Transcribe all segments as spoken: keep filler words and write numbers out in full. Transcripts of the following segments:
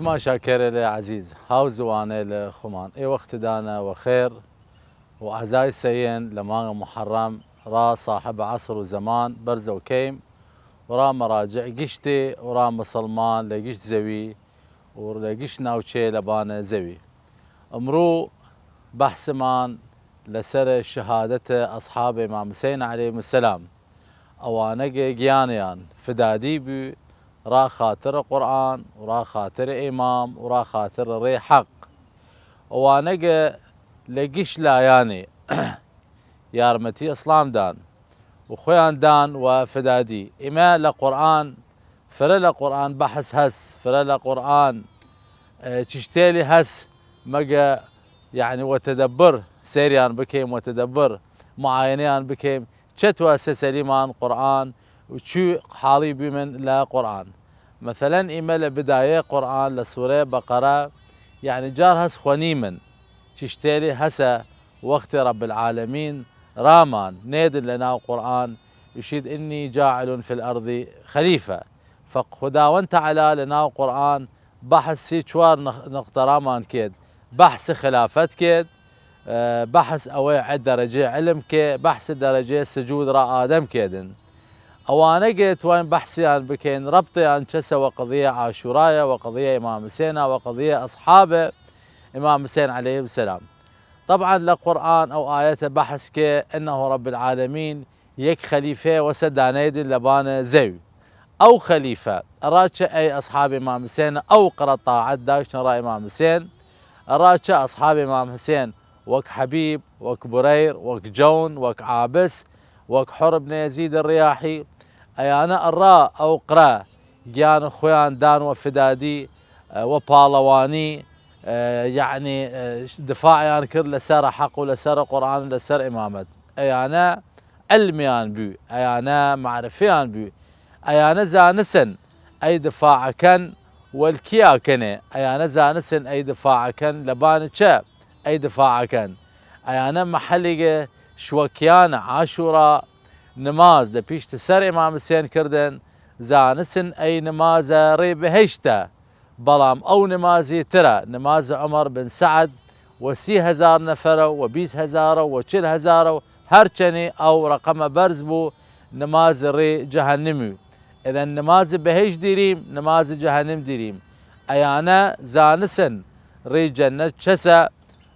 تماشاکەرەێلە عەزیز، هاوزوانەێلە خوەمان، ئێ وەختدانە وەخێر و عەزای سەێن لە مانگ محەڕەم، ئڕا ساحب عەسر و زەمان بەرزەو کەیم، و ئڕا مەڕاجع گشتێ، و ئڕا مسڵمان لە گشت زەوی، و لە گشت ناوچەێ لە بانە زەوی. ئمڕوو بەحسمان لە سەر شەهادەت ئەسحاب ئمام حسێن عەلەیهمسەلام، ئەوانە گ گیانێان فدادی بوی ئڕا خاتر قورئان و ئڕا خاتر ئمام و ئڕا خاتر ڕێ حەق، ئەوانە گ لە گشت لایانێ یارمەتی ئسڵام دان و خوەیان دان وە فدادی. ئیمە لە قورئان، فرە لە قورئان بەحس هەس، فرە لە قورئان، ئێ، چشتێلی هەس، مەگە، یەعنی، وە تەدەبر سەیریان بکەیم، وە تەدەبر معاینەیان بکەیم، چەتوە سەسەلیمان قورئان و چوی حاڵی بیمن لە قورئان. مەسەلەن، ئیمە لە بدایەێ قورئان لە سورەێ بەقەرە، یەعنی، جار هەس خوەنیمن، چشتێلی هەسە، وەختێ رب العالمین رامان نێدن لە ناو قورئان، ئشید: «إني جاعل في الأرض خليفة.» فە خوداوەند تعالی لە ناو قورئان بەحس سی چوار نق-، نقطە رامان کێد، بەحس خلافەت کێد، ئە، بەحس ئەوەێ دەرەجەێ علم کێ، بەحس دەرەجەێ سجود ئڕا ئادەم کێدن. ئەوانە گ توانین بەحسیان بکەین، ربطیان چەسە وە قضیەێ عاشورایە، وە قضیەێ ئمام حسێنە، وە قضیەێ ئەسحابێ ئمام حسێن عەلەیهمسەلام. طبعاً لە قورئان ئەو ئایەتە بەحس کێ، «إنه رب العالمين»، یەک خەلیفەێ وەسە دانەێدن لە بانە زەوی. ئەو خەلیفە ئڕا چە ئەی ئەسحاب ئمام حسێن ئەو قڕە تاعەت داشتن ئڕا ئمام حسێن، ئڕا چە ئەسحاب ئمام حسێن وەک حەبیب، وەک بورەیر، وەک جەون، وەک عابس، وەک حوڕ بن یەزید ڕیاحی، ئەیانە ئڕا ئەو قڕە گیان خوەیان دان وە فدادی، ئە، وە پاڵەوانی، ئە، یەعنی، ئە، دفاعیان کرد لە سەر حەق و لە سەر قورئان و لە سەر ئمامەت. ئەیانە علمیان بوی، ئەیانە معرفەیان بوی، ئەیانە زانسن ئەی دفاع کەن وەل کیا کەێ، ئەیانە زانسن ئەی دفاع کەن لە بان چە ئەی دفاع کەن. ئەیانە مەحەلیگە شوەکیانە عاشورا نماز دە پیشت سەر ئمام حسێن کردن، زانسن ئەی نمازە ڕێ بەهەیشتە. بەڵام ئەو نمازی ترە، نماز عومەر بن سەعد، وە سی هەزار نەفەرە و وە بیس هەزارە و وە چل هەزارە و هەرچەنی ئەو رەقەمە بەرز بوو، نماز ڕێ جەهەنمی. ئذن نماز بەهەیشت دیریم، نماز جەهەنم دیریم. ئەیانە زانسن ڕێ جەنەت چەسە،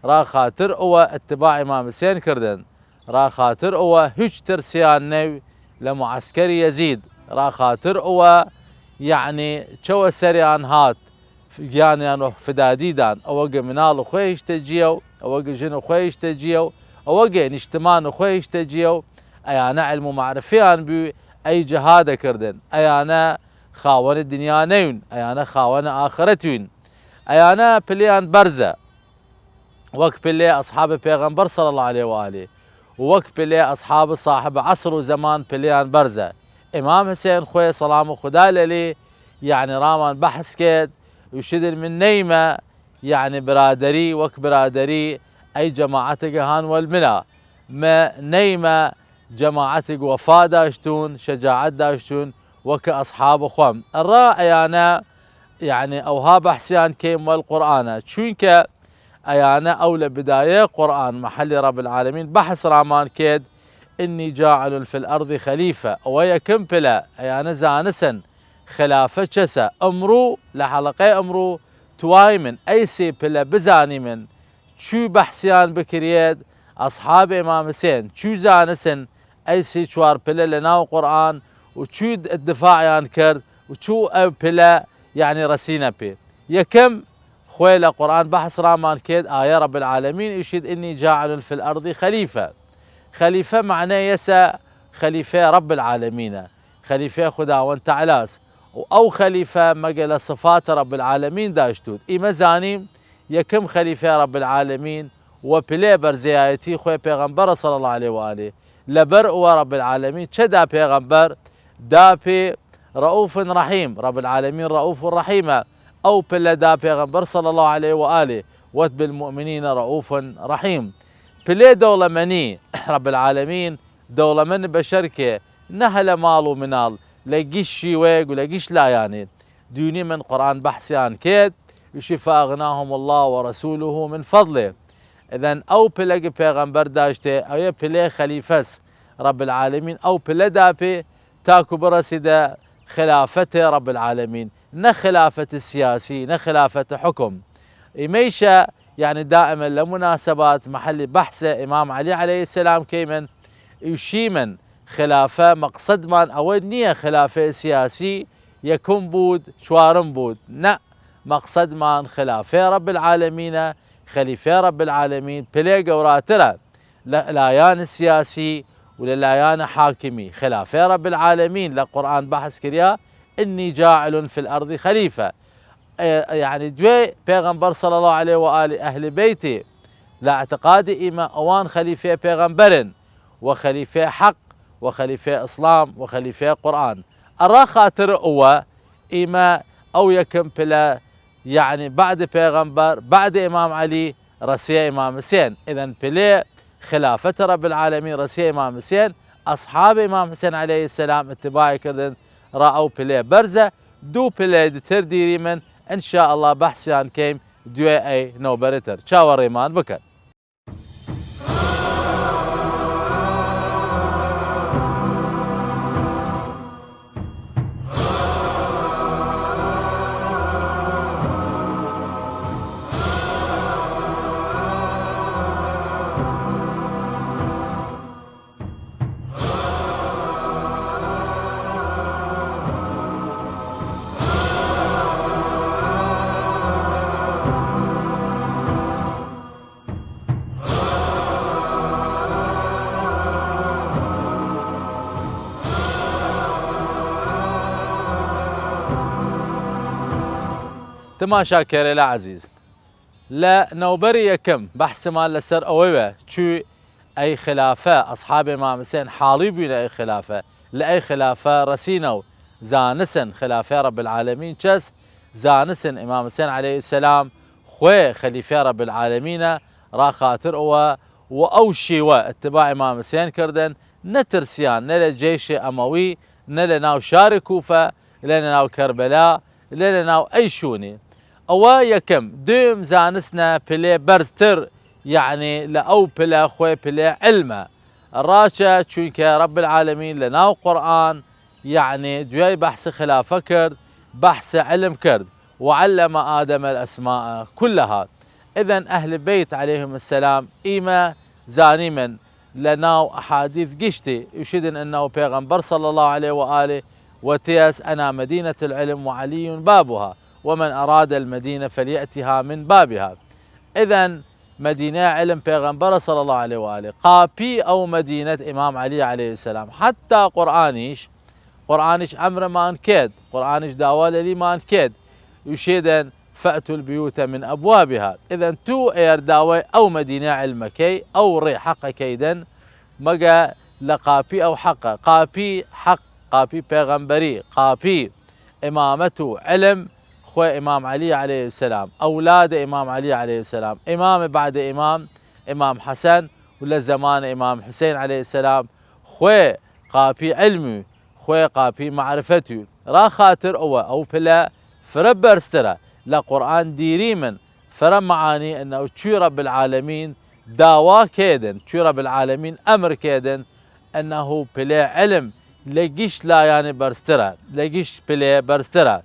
ڕا خاتر ئەوە اتباع ئمام حسێن کردن. ڕا خاتر ئەوە هیچ ترسیان نەوی لە معسکەر یەزید. ڕا خاتر ئەوە، یەعنی، چەوە سەریان هات، گیانیان وە فدادی دان. ئەوە گ مناڵ خوەی هیشتە جیەو، ئەوە گ ژن خوەی هیشتە جیەو، ئەوە گ نیشتمان خوەی هیشتە جیەو. ئەیانە علم و معرفەیان بوی، ئەی جهادە کردن. ئەیانە خاوەن دنیا نەوین، ئەیانە خاوەن ئاخرەت وین. ئەیانە پلیان بەرزە. وەک پلێ ئەسحاب پێغەمبەر صلی الله علیه و آله، وەک پلێ ئەسحاب صاحب عصر و زەمان پلێان بەرزە. ئمام حسێن خوەێ سەڵام و خودا لەلی، یەعنی، ڕامان بەحس کێد، وشیدن من نەیمە، یەعنی، برادەری وەک برادەری ئەی جەماعەتێگ هان وەل ملا، م نەیمە جەماعەتێگ وەفا داشتون، شەجاعەت داشتون، وەک ئەسحاب خوەم. ئڕا ئەیانە، یەعنی، ئەوها بەحسیان کەیم وەل قورئانە، چوینکە ئەیانە ئەو لە بدایەێ قورئان مەحەلی رب العالمین بەحس ڕامان کێد، «إني جاعل في الأرض خليفة»، ئەوە یەکم پلە. ئەیانە زانسن خلافە چەسە. ئمڕوو، لە حەڵقەێ ئمڕوو، توایمن ئەی سێ پلە بزانیمن، چوی بەحسیان بکریەێد ئەسحاب ئمام حسێن، چوی زانسن ئەی سی چوار پلە لە ناو قورئان و چوی دفاعیان کرد و چوو ئەو پلە، یەعنی، رەسینە پێ. یەکم، خوەێ لە قورئان بەحس ڕامان کێد، ئایە رب العالمین ئشید: «إني جاعل في الأرض خليفة». خەلیفە مەعنەێ یەسە خەلیفەێ رب العالمینە، خەلیفەێ خوداوەند تعالاس. و ئەو خەلیفە مەگە لە صفات رب العالمین داشتود. ئیمە زانیم یەکم خەلیفەێ رب العالمین وە پلێ بەرزێایەتی خوەێ پێغەمبەرە صلی الله علیه و آله. لەبەر ئەوە رب العالمین چە دا پێغەمبەر؟ دا پێ رؤوف رحیم. رب العالمین رؤوف رحیمە. ئەو پلە دا پێغەمبەر صلی الله علیه و آله، وت: «بالمؤمنین رؤوف رحیم». پلێ دەوڵەمەنی، رب العالمین دەوڵەمەن بەشەر کێ، نە هە لە ماڵ و مناڵ، لە گشت شیوەیگ و لە گشت لایانێ. دوینی من قورئان بەحسیان کێد، ئوشی: «فأغناهم الله ورسوله من فضله.» ئذن ئەو پلەگ پێغەمبەر داشتێ، ئەوێ پلێ خەلیفەس، رب العالمین ئەو پلە داپێ، تاکو بڕەسیدە خلافەت رب العالمین، نە خلافەت سیاسی، نە خلافەت حکم. ئیمەیشە، یعنی، دائما لە مناسبات محل بحث امام علی علیه السلام کەیمن، ئوشیمن خلافە مەقسەدمان ئەوە نییە خلافە سیاسی یەکم بوود، چوارم بوود، نە، مەقسەدمان خلافەی رب العالمینە، خەلیفەی رب العالمین پلێ گەوراترە لە لایەن سیاسی و لە لایەن حاکمی. خلافەی رب العالمین لە قورئان بەحس کریا: «إني جاعل في الأرض خليفة.» ئێ، یعنی، دوێ پێغەمبەر صلی الله علیه و آله، ئەهل بەیتی، لە اعتقاد ئیمە ئەوان خەلیفەی پێغەمبەرن و خەلیفەی حەق و خەلیفەی ئیسلام و خەلیفەی قورئان. ئەڕا خاتر ئەوە ئیمە ئەو یەکم پلە، یعنی، بعد پێغەمبەر، بعد ئیمام علی، رەسیە ئیمام حسین. ئذن پلێ خلافەت رب العالمین رەسیە ئیمام حسین، ئەصحاب ئیمام حسین علیه السلام اتباع کردن را ئەو پلێ بەرزە. دوو پلێ دیتر دیریمن، ان شاء الله بەحسیان کەیم دوێ ئەی نەوبەرتر. چاوەڕێمان بکەن. تماشاکەرێلە عەزیز، لە نەوبەر یەکم بەحسمان لەسەر ئەوەیە چوی ئەی خلافە، ئەصحاب ئیمام حسین حاڵی بوینە ئەی خلافە، لە ئەی خلافە رەسینە و زانسن خلافەی رب العالمین چەس، زانسن ئیمام حسین علیه السلام خوێ خەلیفەی رب العالمینە، را خاتر ئەوە و ئەو شیوە اتباع ئیمام حسین کردن، نەترسیان نە لە جیش ئەمەوی، نە لە ناو شار کوفە، لە ناو کەربەلا، لە لە ناو ئەی شوونی. ئەوە یەکم. دویم زانستنە پلێ بەرزتر، یعنی، لە ئەو پلە خوێ پلێ علمە. ڕاچە، چونکە رب العالمین لە ناو قورئان، یعنی، دوای بەحس خلافە کرد، بەحس علم کرد: «وعلم آدم الأسماء كلها.» ئذن ئەهل بەیت علیهم السلام ئیمە زانیمن لە ناو ئەحادیث گشتی، ئوشیدن ئەنە پێغەمبەر صلی الله علیه و آله وتیەس: «أنا مدينة العلم وعلي بابها، ومن أراد المدينة فليأتها من بابها.» ئذن مدینە علم پێغەمبەرە صلی الله علیه و آله، قاپی ئەو مدینەت ئیمام علی علیه السلام. حتی قورئانیش، قورئانیش ئەمرمان کێد، قورئانیش داوا لەلیمان کێد، ئوشیدن: «فأتوا البيوت من أبوابها.» ئذن تو ئێر داوای ئەو مدینە علمە کەی، ئەو ڕێ حەقە کەیدن، مەگە لە قاپی ئەو حەقە، قاپی حەق، قاپی پێغەمبەری، قاپی ئیمامەت و علم، خوێ ئیمام علی علیه السلام، ئەولاد ئیمام علی علیه السلام، ئیمام بعد ئیمام، ئیمام حەسەن، و لە زەمان ئیمام حوسەین علیه السلام، خوێ قاپی علم و خوێ قاپی معرفەت و را خاتر ئەوە ئەو پلە فرە بەرزترە. لە قورئان دیریمن فرە معانی ئەنە چوی رب العالمین داوا کێدن، چوی رب العالمین ئەمر کێدن، ئەنە پلێ علم لە گشت لایەن بەرزترە، لە گشت پلێ بەرزترە.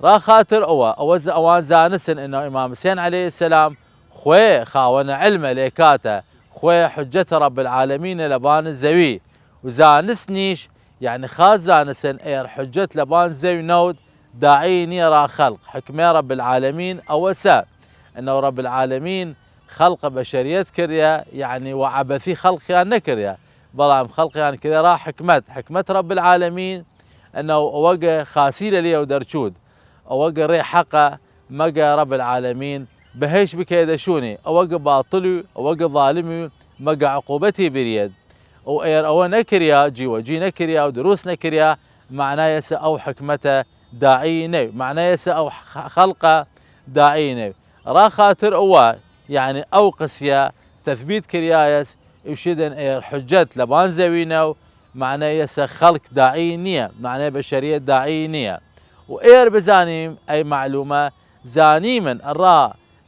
را خاتر ئەوە، ئەوە ز-، ئەوان زانسن ئەنە ئیمام حوسەین علیه السلام خوێ خاوەنە علمە لێکاتە، خوێ حجەت رب العالمینە لەبان زەوی، و زانسنیش، یعنی، خاس زانسن ئێر حجەت لەبان زەوی نەود، داعی نیە را خەلق، حکمێ رب العالمین ئەوەسە، ئەنە رب العالمین خەلق بەشەریەت کردە، یعنی، و عەبەسی خەلقیان نەکردە، بەڵام خەلقیان کردە را حکمەت، حکمەت رب العالمین، ئەنە ئەوەگە خاسی لەلیەو دەرچوود، ئەوەگە ڕێ حەقە، مەگە رب العالمین بەهەیش بکەێدە شوونی، ئەوەگە باطل و ئەوەگە ظالم و مەگە عقوبەتی بریەد. ئەو ئێر ئەوە نەکریا، جیوەجی نەکریا و دروست نەکریا، معنایەسە ئەو حکمەتە داعی نەو، معنایەسە ئەو خ-، خەلقە داعی نەو. را خاتر ئەوە، یعنی، ئەو قسیە تەثبیت کریایەس، ئوشیدن ئێر حجەت لەبان زەوی نەو، معنایەسە خەلق داعی نیە، معنای بەشەریەت داعی نیە. و ئێر بزانیم ئەی معلومە زانیمن ئەڕا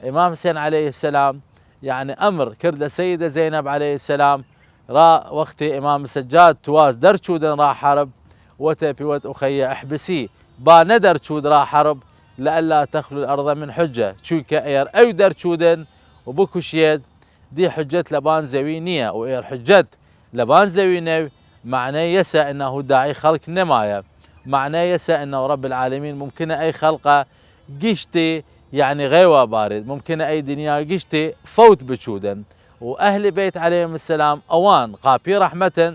ئیمام حسێن علیە السلام، یەعنی ئەمر کرد لە سەیدە زەینەب علیە السلام، ئەڕا وەختێ ئیمام سەجاد تواست دەرچوودن ئەڕا حەرب، وەتێ پی وەت ئوخەیە ئەحبسی، با نەدەرچوود ئەڕا حەرب، لئلا تەخلو الأرض من حجە، چوینکە ئەیەر ئەو دەرچوودن و بکوشیەێد، دی حجەت لەبان زەوی نییە، و ئێر حجەت لەبان زەوی نەو، مەعنەی یەسە ئنەهو داعی خەڵک نەمایە، مەعنەی یەسە ئنەهو رب العالمین ممکنە ئەی خەڵقە گشتی، یەعنی غەیوا بارێد، ممکنە ئەی دنیا گشتی فەوت بچوودن، و ئەهل بەیت علیهم السلام ئەوان قاپی رەحمەتن،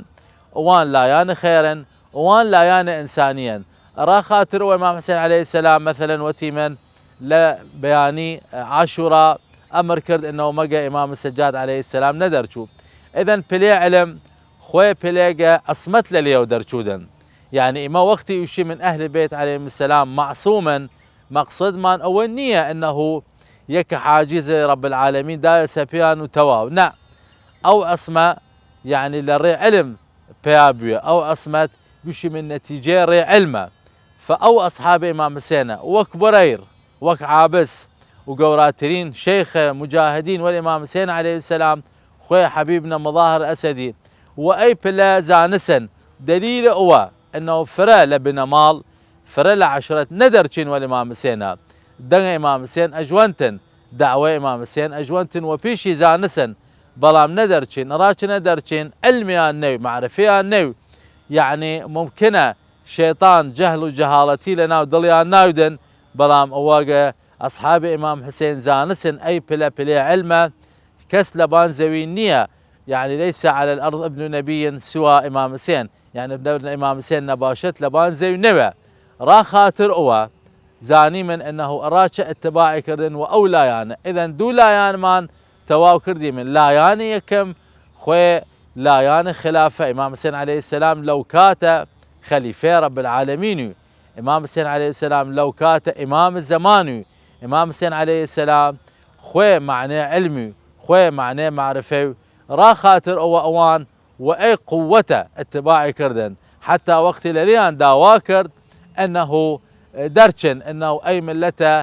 ئەوان لایان خێرن، ئەوان لایان ئنسانیەن. ئەڕا خاتر ئەوە ئیمام حسێن علیە السلام، مەسەلەن، وەتیمن لە بەیانی عاشورا ئەمر کرد ئنەو مەگە ئیمام سەجاد علیە السلام نەدەرچوو. ئیدەن پلێ علم خوەێ پلێگە عصمەت لەلێەو دەرچوودن. یەعنی ئیمە وەختی ئوشیمن ئەهل بەیت علیهم السلام معصومن، مەقسەدمان ئەوە نییە ئنەهو یەک حاجز رب العالمین دایەسە پێان و تەواو. نە، ئەو عصمە، یەعنی لە ڕێ علم پیا بویە، ئەو عصمەت بشیمن نەتیجەێ ڕێ علمە. فە ئەو ئەصحاب ئیمام حسێنە، وەک بڕەیر، وەک عابس، و گەوراترین شێخ مجاهدین وەل ئیمام حسێن علیە السلام، خوەێ حەبیب نە مظاهر ئەسەدی، و ئەی پلە زانسن، دەلیل ئەوە ئنەو فرە لە بنەماڵ، فرە لە عەشرەت نەدەرچین وەل ئیمام حسێنە. دەنگ ئیمام حسێن ئەژوەنتن، دەعوەێ ئیمام حسێن ئەژوەنتن و پیشی زانسن، بەڵام نەدەرچین. ئەڕا چ نەدەرچین؟ علمیان نەو، معرفەیان نەو. یەعنی ممکنە شەیطان جەهل و جەهاڵەتی لەناو دڵیان ناودن، بەڵام ئەوەگە ئەصحاب ئیمام حسێن زانسن ئەی پلە پلێ علمە، کەس لەبان زەوی نییە، یەعنی لەیسە عەلە الأرض ابن نبی سوا ئیمام حسێن، یەعنی ئیمام حسێن نەباشەت لەبان زەوی نەوە. ئەڕا خاتر ئەوە زانیمن ئنەهو ئەڕا چە ئتباعی کردن و ئەو لایانە. ئیدەن دوو لایانمان تەواو کردیمن. لایانی یەکم خوەێ لایان خلافە، ئیمام حسێن علیە السلام لەو کاتە خەلیفەێ رب العالمین و ئیمام حسێن علیە السلام لەو کاتە ئیمام زەمان و ئیمام حسێن علیە السلام خوەێ مەعنەێ علم و خوەێ مەعنەێ معرفە و ئەڕا خاتر ئەوە ئەوان و ئەی قووەتە ئتباعی کردن، حەتا وەختی لەلیان داوا کرد ئنەهو دەرچن، ئنەهو ئەی ملەتە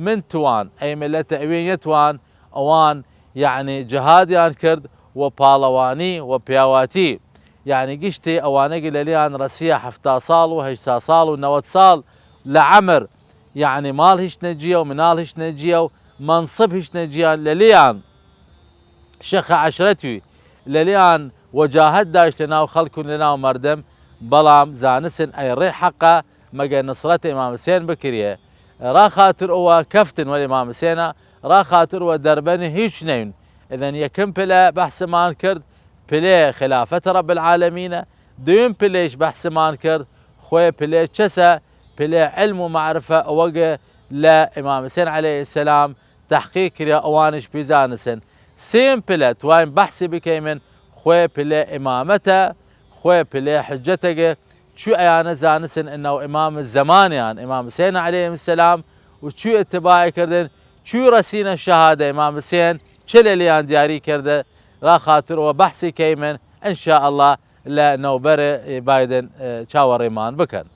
من توان، ئەی ملەتە ئەوێ یەتوان، ئەوان یەعنی جهادیان کرد و پاڵەوانی و پیاواتی، یەعنی گشتی ئەوانەگە لەلیان رەسیە هەفتا ساڵ و هەشتا ساڵ و نەوەد ساڵ لە عەمر، یەعنی ماڵ هیچ نەجیە و مناڵ هیچ نەجیە و مەنسب هیچ نەجیە لەلیان شێخە عەشرەتوی، لەلیان وەجاهەت داشت لەناو خەڵک و لەناو مەردم، بەڵام زانسن ئەی ڕێ حەقە مەگە نسڕەت ئیمام حسێن بکریە. ئەڕا خاتر ئەوە کەفتن وەل ئیمام حسێنە، ئەڕا خاتر ئەوە دەربەن هیچ نەیون. ئیدەن یەکم پلە بەحسمان کرد، پلێ خلافەت رب العالمینە، دویم پلێش بەحسمان کرد، خوەێ پلێ چەسە، پلێ علم و معرفە ئەوەگە لە ئیمام حسێن علیە السلام تحقیق کریا، ئەوانش پی زانسن. سێم پلە توایم بەحسی بکەیمن، خوەێ پلێ ئیمامەتە، خوەێ پلێ حجەتەگە، چوی ئەیانە زانسن ئنەو ئیمام زەمانیان، ئیمام حسێن علیه السلام، و چوی ئتباعی کردن، چوی رەسینە شەهادە ئیمام حسێن، چ لەلیان دیاری کردە، ئەڕا خاتر ئەوە بەحسی کەیمن، ان شاء الله لە نەوبەر بایدن، اه، چاوەڕێمان بکەن.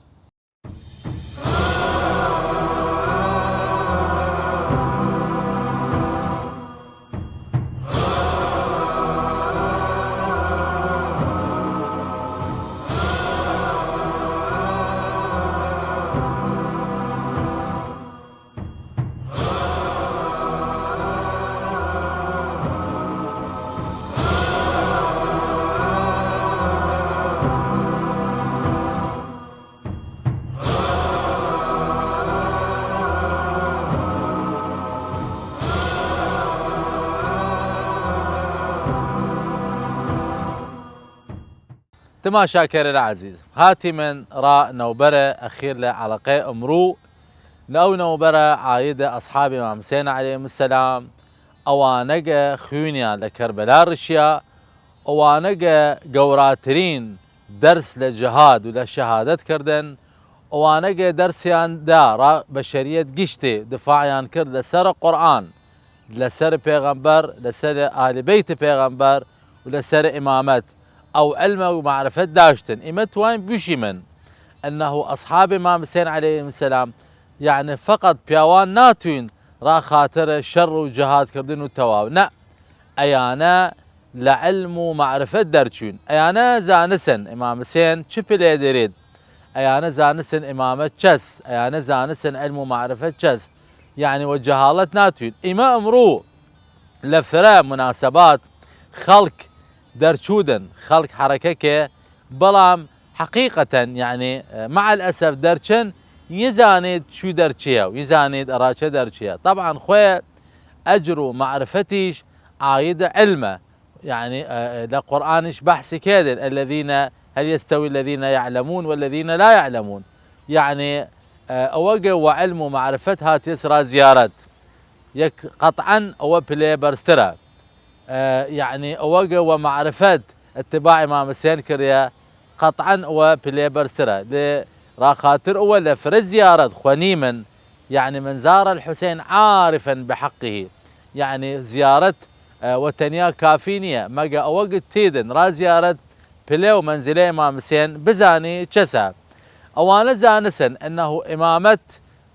تماشاکەرەر عەزیز، هاتیمن ئەڕا نەوبەرە ئەخیر لە عەڵەقەێ ئمڕوو، لە ئەو نەوبەرە عایدە ئەسحاب ئیمام حسێن علیهم السلام، ئەوانەگە خوینیان لە کەربەلا رشیا، ئەوانەگە گەوراترین دەرس لە جهاد و لە شەهادەت کردن، ئەوانەگە دەرسیان دا ئەڕا بەشەریەت گشتێ، دفاعیان کرد لە سەر قورئان، لە سەر پێغەمبەر، لە سەر ئاهل بەیت پێغەمبەر و لە سەر ئیمامەت، ئەو علمە و معرفەت داشتن. ئیمە توانین بوشیمن، انه ئەسحاب ئیمام حسێن علیهم السلام یەعنی فەقەت پیاوان ناتوین ڕا خاتر شەڕ و جهاد کردن و تەواو، نە، ئەیانە لە علم و معرفەت دەرچوین، ئەیانە زانسن ئیمام حسێن چ پلێ دەێد، ئەیانە زانسن ئیمامەت چەس، ئەیانە زانسن علم و معرفەت چەس، یەعنی وە جەهاڵەت ناتوین. ئیمە ئمڕوو لە فرە مناسبات خەڵک دەرچودن، خەڵک حەرەکە کێ، بەڵام حەقیقەتەن، یەعنی، مع الأسف دەرچن، یزانێد چوی دەرچیە و یزانێد ئەڕاچە دەرچیە. طبعا خوێ ئەجر و معرفەتیش عاید علمە، یەعنی، لە قورئانیش بەحسی کێدن، الذين، هل يستوي الذين يعلمون والذين لا يعلمون؟ یەعنی، ئەوەگە وە علم و معرفەت هاتیەس را زیارەت، یەک قەطعەن ئەوە پلێ بەرزترە. یەعنی ئەوەگە وە معرفەت اتباع ئیمام حسێن کریە، قەطعەن ئەوە پلێ بەرزترە. لێ ڕاخاتر ئەوە لە فرە زیارەت خوەنیمن، یەعنی من زار الحسين عارفا بحقه، یەعنی زیارەت وە تەنیا کافی نیە، مەگە ئەوەگ تیدن را زیارەت پلێ و مەنزلەی ئیمام حسێن بزانی چەسە. ئەوانە زانسن ئەنه ئیمامەت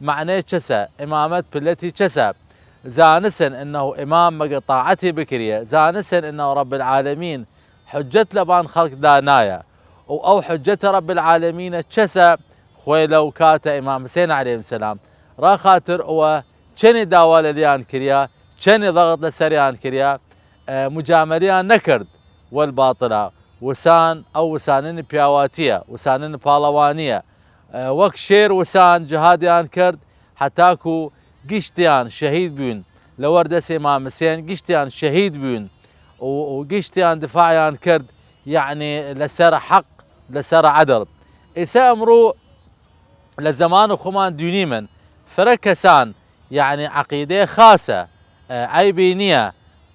مەعنەی چەسە، ئیمامەت پلەتی چەسە. زانسن ئەنه ئیمام مەگە تاعەتی بکریە، زانسن ئەنه رب العالمین حجەت لەبان خەڵک دانایە و ئەو حجەتە رب العالمینە چەسە. خوەی لەو کاتە ئیمام حسێن علیه السلام ڕاخاتر ئەوە چەنی داوا لەلیان کریا، چەنی ضغط لەسەریان کریا، مجاملیان نەکرد وەل باطلا، وسان ئەو وسانن پیاواتیە، وسانن پاڵەوانیە، وەک شێر وسان جهادیان کرد، هەتاکو گشتیان شەهید بوین لەوەر دەس ئیمام حسێن، گشتیان شەهید بوین و، و گشتیان دفاعیان کرد، یەعنی لەسەر حەق، لەسەر عەدڵ. ئیسە ئمڕوو لە زەمان خوەمان دوینیمن فرە کەسان، یەعنی عەقیدەی خاسە، عەیبی نیە،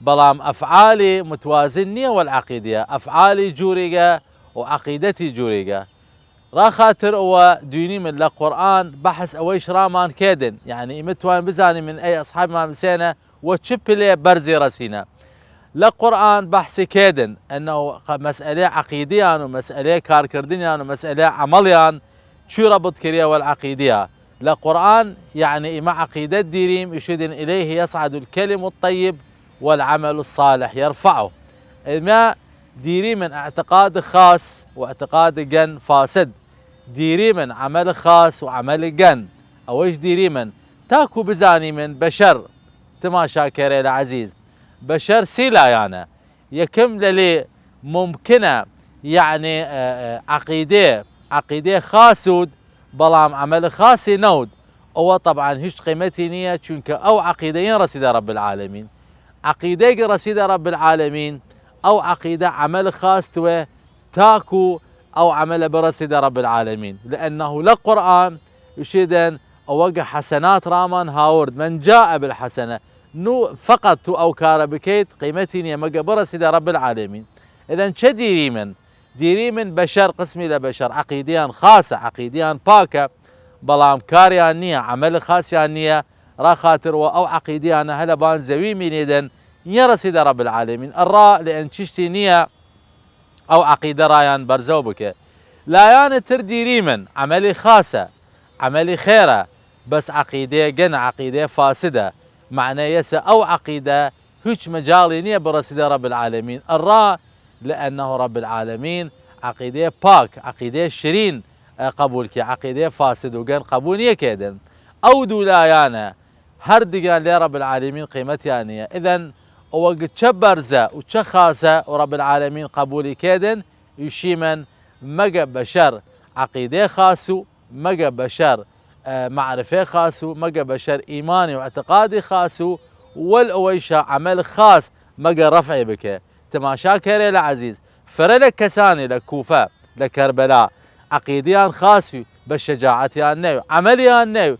بەڵام ئەفعالی متوازن نیە وەل عەقیدەیە، ئەفعالی جووریگە و عەقیدەتی جووریگە. ڕاخاتر ئەوە دوینیمن لە قورئان بەحس ئەوەیش ڕامان کێدن، یەعنی ئیمە توان بزانیمن ئەی ئەصحاب ئیمام حسێنە وە چ پلێ بەرزی ڕەسینە. لە قورئان بەحسی کێدن ئەنه مەسئلەی عەقیدیان و مەسئلەی کارکردنیان و مەسئلەی عەمەڵیان چوی ربط کریە وەل عەقیدیە. لە قورئان، یەعنی ئیمە عەقیدەت دیریم، ئیشیدن إليه يصعد الكلم الطيب والعمل الصالح يرفعه. ئیمە دیریمن اعتقاد خاس و اعتقاد گەن فاسد، دیریمن عەمەل خاس و عەمەل گەن، ئەوەیش دیریمن تاکو بزانیمن بەشەر، تماشاکەرەیل عەزیز، بەشەر سی لایەنە. یەکم لەلی ممکنە، یەعنی، عەقیدێ، عەقیدێ خاس ود، بەڵام عەمەل خاسی نەود. ئەوە طبعا هیچ قیمەتی نیە، چونکە ئەو عەقیدەیین ڕەسیدە رب العالمین. عەقیدەیگ ڕەسیدە رب العالمین، ئەو عەقیدە عەمەل خاس توێ تاکو ئەو عەمەلە بڕەسیدە رب العالمین. لأنه لە قورئان ئیشیدن ئەوەگە حەسەنات ڕامان هاورد، من جاء بالحسنة، نو فقط تو ئەو کارە بکەیت قیمەتی نیە مەگە بڕەسیدە رب العالمین. ئیدن چە دیریمن؟ دیریمن بەشەر، قسمی لە بەشەر عەقیدیان خاسە، عەقیدیان پاکە، بەڵام کاریان نیە، عەمەل خاسیان نیە، ڕاخاتر وە ئەو عەقیدیانە هەلە بان زەوی مینیدن، نیە ڕەسیدە رب العالمین. ئەڕا لە ئەن چشتی نیە ئەو عەقیدە ڕایان بەرزەو بکە. لایەنە تر دیریمن عەمەلی خاسە، عەمەلی خێرە، بەس عەقیدەیە گەن، عەقیدەیە فاسدە. مەعنەیەسە ئەو عەقیدە هویچ مەجاڵی نیە بڕەسیدە رب العالمین. ئەڕا لأنه رب العالمین عەقیدەیە پاک، عەقیدەیە شرین قەبول کێ، عەقیدەیە فاسد و گەن قەبول نیە کێدن. ئەو دوو لایەنە هەردگیان لێ رب العالمین قیمەتیان نیە. ئیدن ئەوەگ چە بەرزە و چە خاسە و رب العالمین قەبولی کێدن، ئیشیمن مەگە بەشەر عەقیدەی خاس و مەگە بەشەر، ئە، معرفەی خاس و مەگە بەشەر ئیمانی و اعتقادی خاس و وەل ئەوەیشا عەمەل خاس مەگە رەفعی بکە. تماشاکەرەیل عەزیز، فرە لە کەسانی لە کوفە، لە کەربەلا، عەقیدیان خاس و بە شەجاعەتیان نەو، عەمەلیان نەو،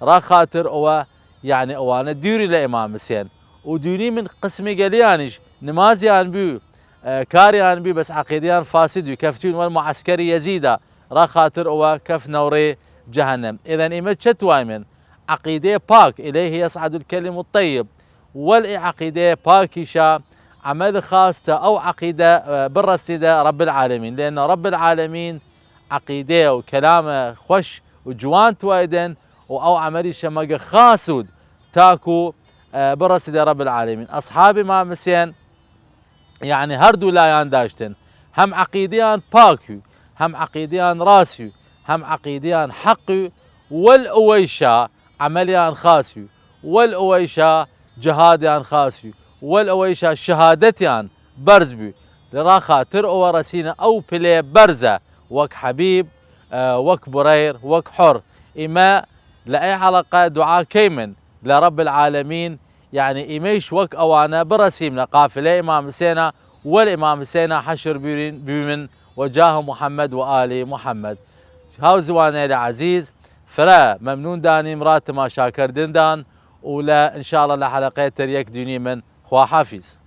ڕا خاتر ئەوە، یەعنی ئەوانە دویری لە ئیمام حسێن و دوینیمن قسمی گەلیانیش نمازیان بوی، ئە، کاریان بوی، بەس عەقیدیان فاسد و کەفتون وەل معسکەری یەزیدا، ڕا خاتر ئەوە کەف نەوڕێ جەهەنەم. ئیدن ئیمە چە توایمن؟ عەقیدەی پاک، إليه يصعد الكلم الطيب، وەل ئێ عەقیدەی پاکیشا عەمەل خاس تا ئەو عەقیدە، ئە، بڕەسیدە رب العالمین. لأن رب العالمین عەقیدەی و کەلامە خوەش و جوان توایدن و ئەو عەمەلی شەمەگە خاسود تاکو، ئە، بڕەسیدە رب العالمین. ئەصحاب ئمام حسێن، یەعنی هەردوو لایان داشتن، هەم عەقیدەیان پاکوی، هەم عەقیدەیان راسوی، هەم عەقیدەیان حەقوی، وەل ئەوەیشا عەمەلیان خاسوی، وەل ئەوەیشا جهادیان خاسوی، وەل ئەوەیشا شەهادەتیان بەرز بوی. لەڕا خاتر ئەوە رەسینە ئەو پلێ بەرزە، وەک حەبیب، ئە، وەک بڕەیر، وەک حڕ. ئیمە لە ئەی حەڵەقە دوعا کەیمن لە رب العالمین، یەعنی ئیمەیش وەک ئەوانە بڕەسیمنە قافلەی ئمام حسێنە، وەل ئمام حسێنە حەشر بوین، بویمن وە جاه محمد و آل محمد. هاوزوانەیل عەزیز، فرە مەمنون دانیم را تماشاکردندان، و لە، ان شاء الله، لە حەڵەقەی تر یەک دینیمن. خواحافیز.